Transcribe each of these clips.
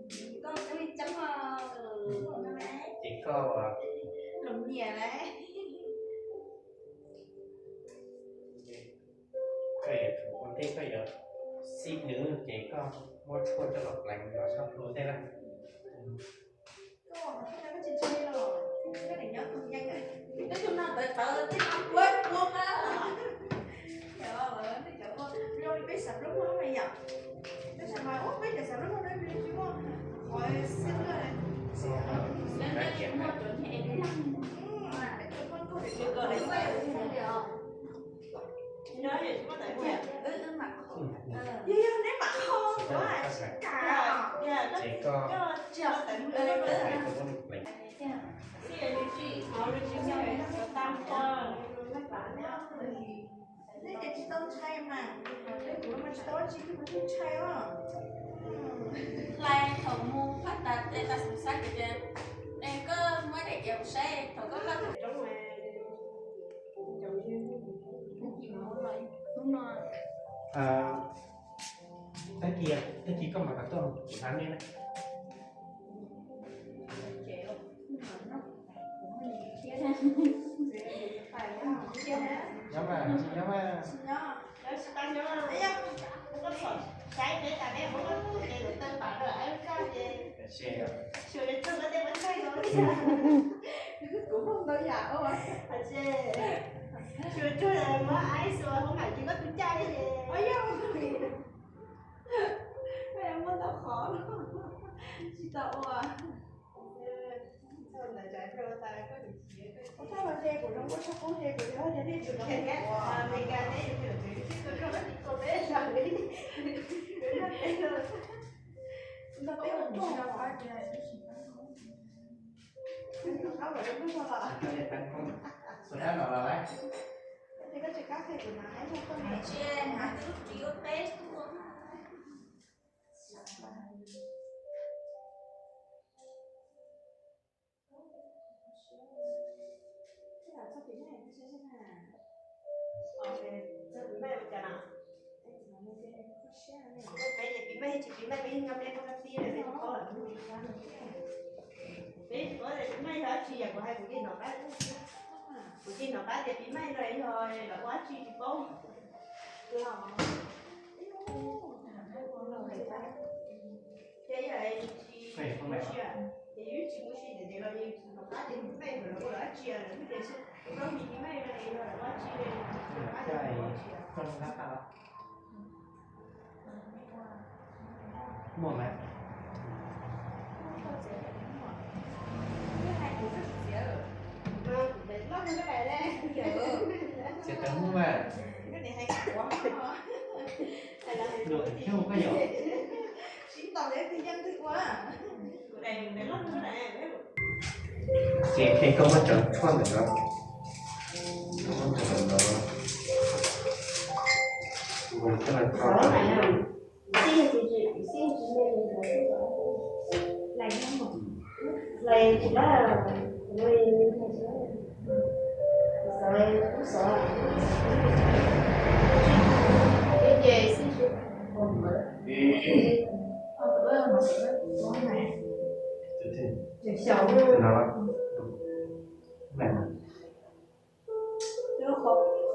Koj coob li coob os. Ces koj los nyiam lawm. Koj yuav tsum ua ntej koj yuav xib nws ces koj muab tshuaj coj los pleev nws sab plhu ntej na. Yog, yog neb mam qhov, koj tsis kam. Neb ces tsis tau ntshai mas, kuv mas tsis tau dab tsi, kuv thiaj ntshai os. Hlais thaum mus faj tas tes tas xus xab ces tias, es koj muab daim tias kuv saib thaum koj faj tus roob. Tag kis, tag kis koj mam kom tuaj kuv hlab nej na. Nyob mas, tsis nyob mas. Tsis tau ua. Ua txaj los ces kuv zoo nkauj tshaj qub ces kuv yog tias nej tsum los Meskas ne, yus twb tsis tau zoo no tsis tau peb sawv li. Nrog peb ua txuj los qab tias ib sim pab no. Qab los ib lub no los. Qab los los lawm. Ces koj tsis qab qhia kuv na, ib lub koj me tsia na, twb lub ris ua peb tuaj. Peb ces pim maj tsis pim maj, peb yeej nyob peb poj kab tib lawm, peb tsis paub lawm. Peb tsis paub tias pim maj yog dab tsi, yam kuv hais kuv yeej hnov qab, kuv yeej hnov qab tias pim maj no yog lawv ua dab tsi tsis paub. Ces yog tsis, ces yus tsis mus si ntawd los yus tsis hnov qab tias pim maj lawv ua lawv dab tsi lawm, tias tus pab pim maj no yog lawv ua dab tsi, hnov qab tias lawv ua dab tsi. Muaj mas. Txiav taws muaj mas. Luam thiab koj yom. Ces koj muab cov tshuaj ntawm no, koj muab cov ntawm no, koj los tso.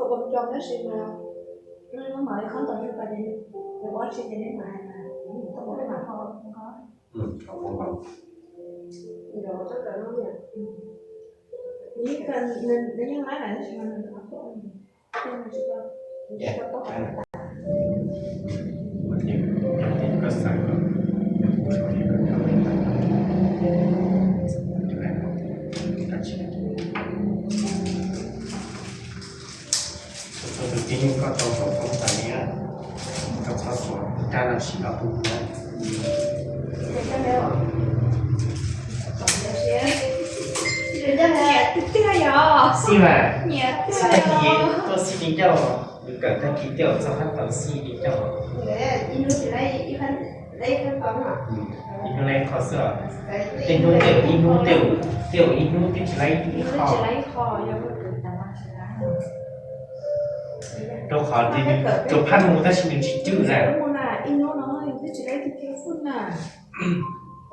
Qhov pom cov tab sis mas, mas qhov ntawd nws pais ces nws ua tsis ces neb mam hais mas, neb mam hais. Nws yeej lab lawm tab sis mas nws qhov pom, nws tsis tau, nws tsis tau tau hais tas. Tus tus tib koj tau tau tau tas li, koj txhob xuas rab no sim no tus na. Xij mas, xij tag kis tuaj xij li ncauj, nws kawm tag kis tej zaum txog qab tau xij li ncauj. Ib hnub laib qho xwb os. Tej hnub tej zaum ib hnub, tej zaum ib hnub twb tsis laib ib qho. Rau qhov tias nws tsuas phaj mus tab sis nws tsis cwm na.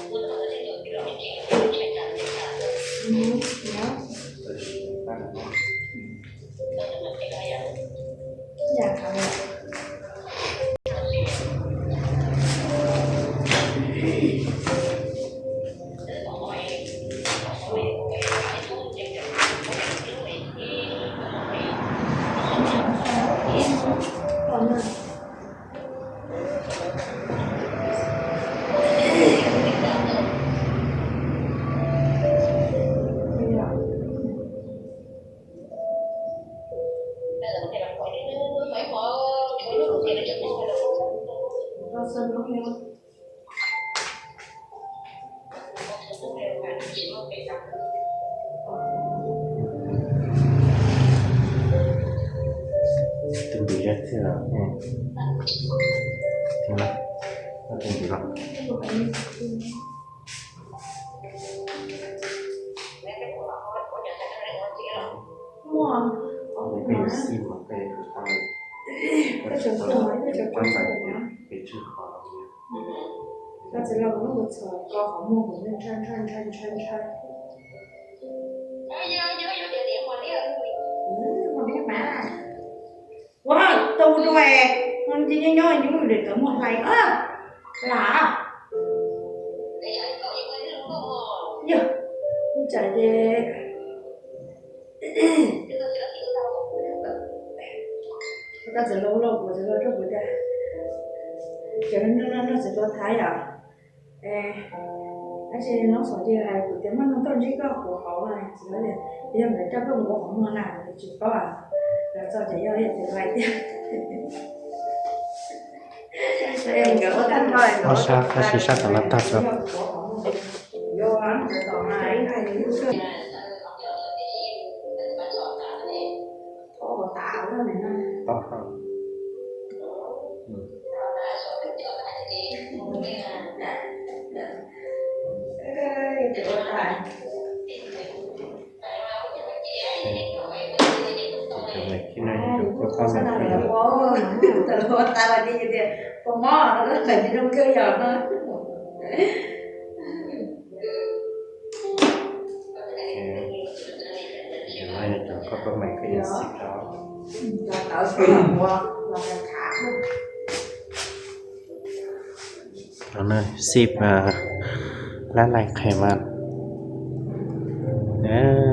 Tus ntim zog tiag. Tus ntim los. Muaj. Koj yuav tsum tau, koj tsum tau, koj tsum tau. Koj txiv laus lub kua txob ko qhov muag kuv ntshai ntshai ntshai ntshai ntshai. Ua tau dua, nyob nyob nyuj lwm tawv muag hlais lam. Yog, tsam ces koj txiv laus loj kuv txiv laus rau kuv tias, ces nrog txiv laus tham yom. Tab sis no xav ces hais kuv tias muaj neeg tuaj ntsib koj kuv hauv Yog nkawd coj peb mus ua qhov muag na, tsis paub, lawv txog ces yog tias lais tiag. Ob sab tab sis sab tom no tag tso. Xib lab lais qhe mas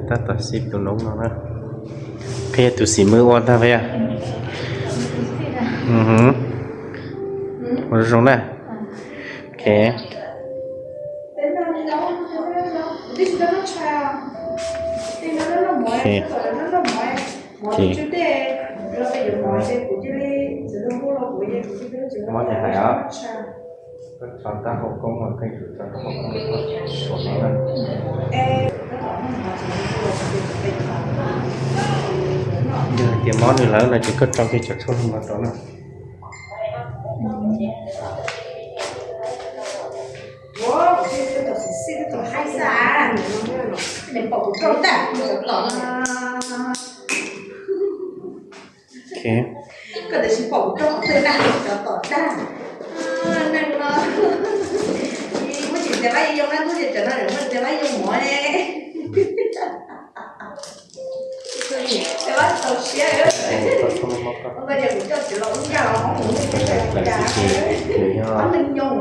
tab tom xib tus noob no na. Qhia tus xib mws ua tag li. Ua zoo na. Ok. Ok. Mob li hais os. Koj tso rau hauv koob, koj yuav tsum tso rau hauv koob, koj suav no na. Yog hais tias mob nws lawm no ces koj tso kiag cov tshuaj no rau na. Ok. Koj tab sis pom kuv rau qhov twg na, cov tom dag. Neeg no, muaj tsis tias pab yoo na, muaj tsis tias no muaj tias pab yoo mov ne. Tias pab txaus siab. Ua ntawd ces kuv coj txiv los ub ncaj los hoob mus, ob neeg nyoog.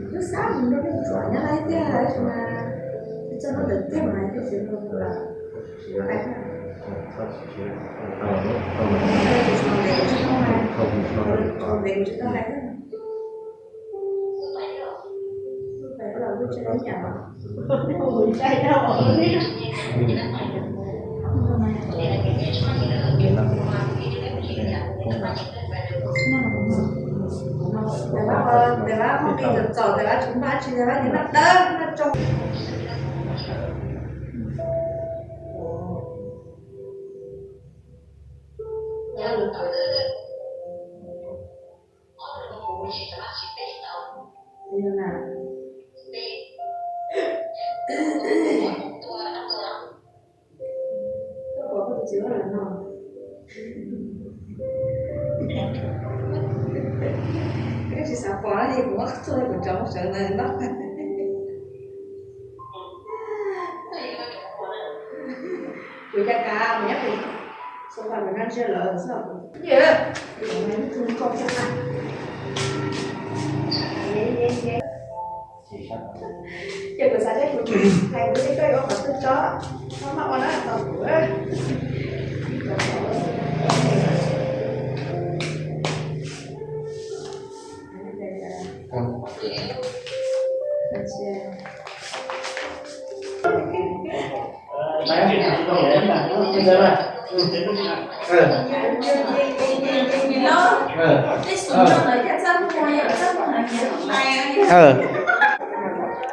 Lub sab mus rau lub tshuam nyob lawm tiag, txog lub ntawd tiag mas lub tshuam no lawm. Koj pom koj tus txiv loj lawm no? Koj tsis xav pom no ces kuv muab txuj kuv cov sawv ntawd no. Kuv cas kav mus nyob pem sofa kuv nyob ntsiag lawm xwb. Ces kuv xav seb kuv hais kuv li koj yuav qhov twg tso, koj maj ua na tos kuv.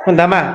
Ua ntawd mas.